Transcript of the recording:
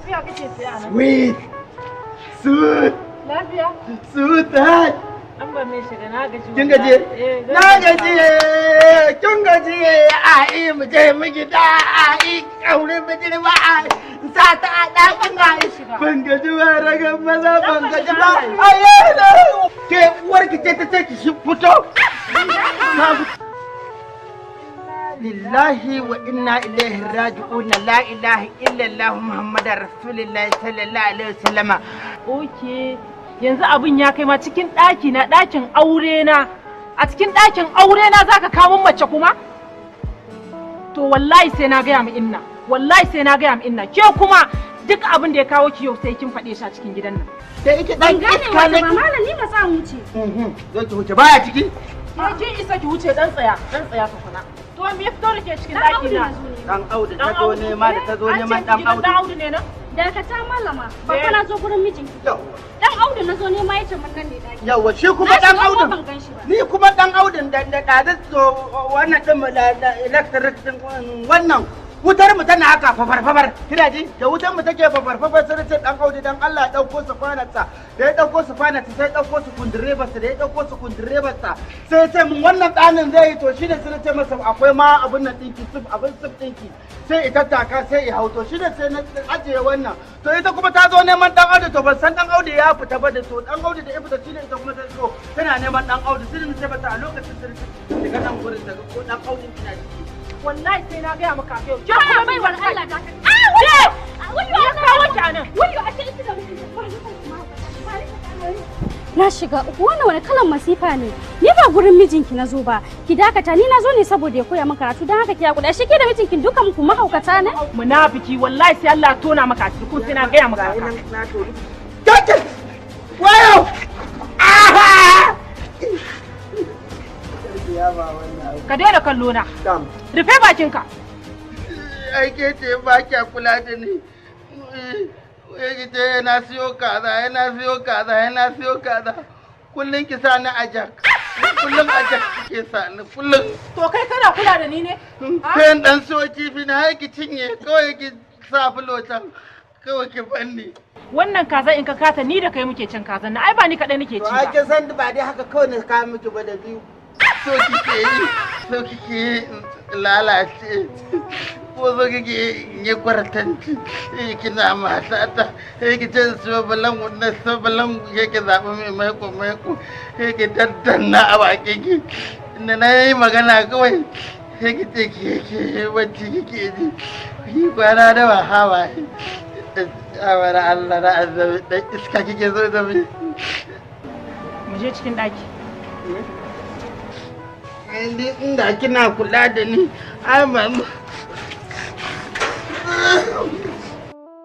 Lafiya kake tsaye a nan? Sweet. Sweet. Lafiya? Sweetheart. An ba mai shiga, na gaji. Kin gaji? Eh, Na gaji. Kin gaji. A yi mu je mu gida a yi aure mu girma a sa ta a ɗakin a yi. Ban gaji ba, ragan maza, ban gaji ba. Aye na. Ke uwar ki ce ta ce ki shi fito. Lillahi wa inna ilaihi raji'un, la ilaha illallah Muhammadar Rasulullahi sallallahu alaihi wasallama. Okay. Yanzu abin ya kai ma cikin ɗaki na, ɗakin aure na. A cikin ɗakin aure na zaka kawo mace kuma? To wallahi sai na gaya mu inna. Wallahi sai na gaya mu inna. Ke kuma duk abin da ya kawo ki yau sai kin faɗe shi a cikin gidan nan. Da ike Ban dan gane iska wata ne. ba, malam, ni ba sa wuce. Zo ki wuce, baya ciki. Ke kin isa ki wuce? Dan tsaya, dan tsaya tukuna. To me ya fito da ke cikin Dan ɗaki Audu na? na zo ne. Dan Audu ta Dan zo Audu. nema, da ta zo An ce neman dan gidan Audu. Dan Audu ne nan? Dakata malama, ba Eh. fa na zo gurin mijinki. Yawwa. Dan Audu na zo nema, yace mun nan ne daki. Yawwa, shi kuma Na dan shiga kuma Audu. ban gan shi ba. Ni kuma dan Audun da da zo wannan din mu da electric din wannan, wutar mu tana haka fafar fafar, kina ji, da wutar mu take fafar fafar, sai ce dan Audu dan Allah ya dauko su kwanarsa, da ya dauko su kwanarsa sai ya dauko su kundirebarsa, da ya dauko su kundirebarsa sai ya ce mun wannan tsanin zai yi. To shi ne sai na ce masa akwai ma abun nan dinki suf, abin suf dinki, sai ita taka sai ya hau. To shi ne sai na ajiye wannan. To ita kuma ta zo neman dan Audu, to ban san dan Audu ya fita ba. Da to dan Audu da ya fita, shi ne ita kuma ta zo tana neman dan Audu, sai na ce mata a lokacin sai shiga nan gurin daga ko dan Audu kina ciki. Wallahi sai na gaya maka yau. Ke Ke kuma kuma baiwar Allah, dakata. Ah, Ah, wayo Ya Allah. kawo ki a nan. Wayo, ashe ita da mijinta. Ba ni ma ba ni. Na shiga uku, wannan wani kalan masifa ne? Ni ba gurin mijinki na zo ba. Ki dakata, ni na zo ne saboda ya koya min karatu, don haka ki hakuri. Ashe ke da mijinki dukan ku mahaukata ne? Munafiki, wallahi sai Allah ya tona maka asiri kuma sai na gaya maka haka. Kake! Wayo! Aha! Ka daina kallo na. Dam. Rufe bakinka. Ai ke ce ba kya kula da ni. Ya ce yana siyo kaza, yana siyo kaza, yana siyo kaza. Kullum ki sa ni a jak. Kullum a jak kike sa ni, kullum. To kai kana kula da ni ne? Sai in dan siyo kifi na har ki cinye, kawai ki sa fulo can. Kawai ki banni. Wannan kaza in ka kata, ni da kai muke cin kazan nan. Ai ba ni kaɗai nake ci To ai ba. kin san ba dai haka kawai na kawo miki ba da biyu. So kike yi, so kike yi in lalace. Ko so kike yi in yi kwartanci. Eh, kina matata. Eh, ki ce siyo balangu, na siyo balangu, ke ki zaɓi mai maiko maiko. Eh, ki daddanna a bakin ki. Inda na yi magana kawai, sai ki ce ke bacci kike ji. Ki kwana da ba hawaye. Awara Allah na azabi dan iska kike so da mi. Mu je cikin ɗaki. Ni inda kina kula da ni, ai ba.